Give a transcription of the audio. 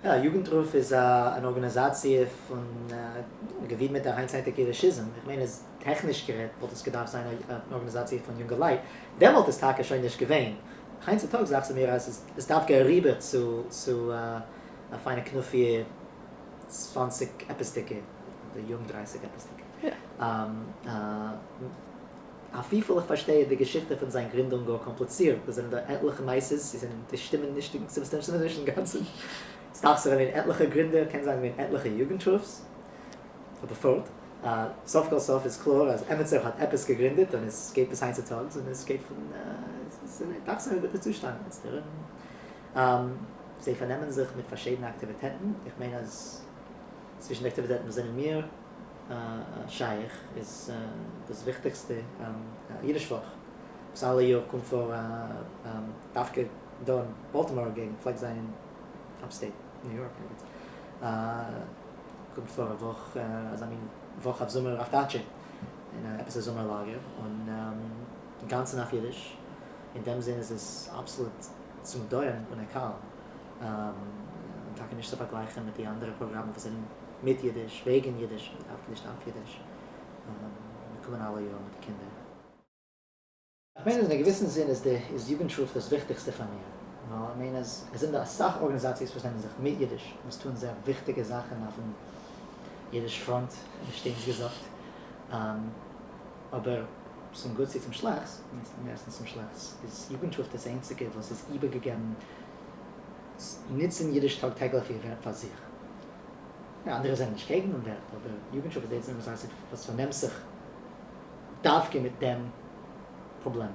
יא, יוגנטרוף איז אן ארגאניזאציע פון געווידמעט דער היינטצייטיגע אידישיזם. איך מיין אז טעכניש גערעדט וואלט עס געדארפט זיין אן ארגאניזאציע פון יונגעלייט. דעמאלט איז טאקע שוין נישט געווען. היינט צוטאגס דאכט זיך מיר אז עס דארף אריבער צו א פיינע כנופיא צוואנציג עפעסדיגע אדער יונג דרייסיג עפעסדיגע. אויף וויפיל איך פארשטיי איז די געשיכטע פון זיין גרינדונג גאר קאמפליצירט, עס זענען דא עטליכע מעשות, זיי זענען די שטימען נישט שטימען נישט אינגאנצן, עס דאכט זיך געווען עטליכע גרינדער, קען זיין געווען עטליכע יוגנטרופס, אבער פארט, סוף כל סוף איז קלאר אז עמיצער האט עפעס געגרינדעט און עס גייט ביז היינט צוטאגס און עס גייט פון עס דאכט זיך א גוטע צושטאנד איצטער און זיי פארנעמען זיך מיט פארשידענע אקטיוויטעטן, איך מיין אז צווישן די אקטיוויטעטן וואס זענען מיר שייך איז דאס וויכטיגסטע אידיש וואך וואס אלע יאר קומט פאר דווקא דא אין באלטימאר געגנט, פלעגט זיין אין upstate ניו יארק ערגעץ, קומט פאר א וואך אזא מין וואך אויף זומער אויף דאטשע אין עפעס א זומער לאגער און אינגאנצן אויף אידיש, אין דעם זין איז עס אבסאלוט צום באדויערן אוניקאל און טאקע נישט צו פארגלייכן מיט די אנדערע פראגראמען וואס זענען מיט אידיש, וועגן אידיש, דווקא נישט אויף אידיש, מיר קומען אלע יאר מיט די קינדער. איך מיין אז אין א געוויסן זין איז די איז יוגנטרוף דאס וויכטיגסטע פאר מיר, ווייל איך מיין אז עס זענען דא אסאך ארגאניזאציעס וואס נעמען זיך מיט אידיש, וואס טוען זייער וויכטיגע זאכן אויפן אידיש פראנט, מישטיינס געזאגט, אבער צום גוטס צי צום שלעכטס, מערסטנס צום שלעכטס, איז יוגנטרוף דאס איינציגע וואס איז איבערגעגעבן נוצן אידיש טאג טעגליך ווי ווערט פאר זיך. אנדערע זענען נישט קעגן דעם ווערט, אבער יוגנטרוף איז די איינציגע ארגאניזאציע וואס פארנעמט זיך דווקא מיט דעם פראבלעם.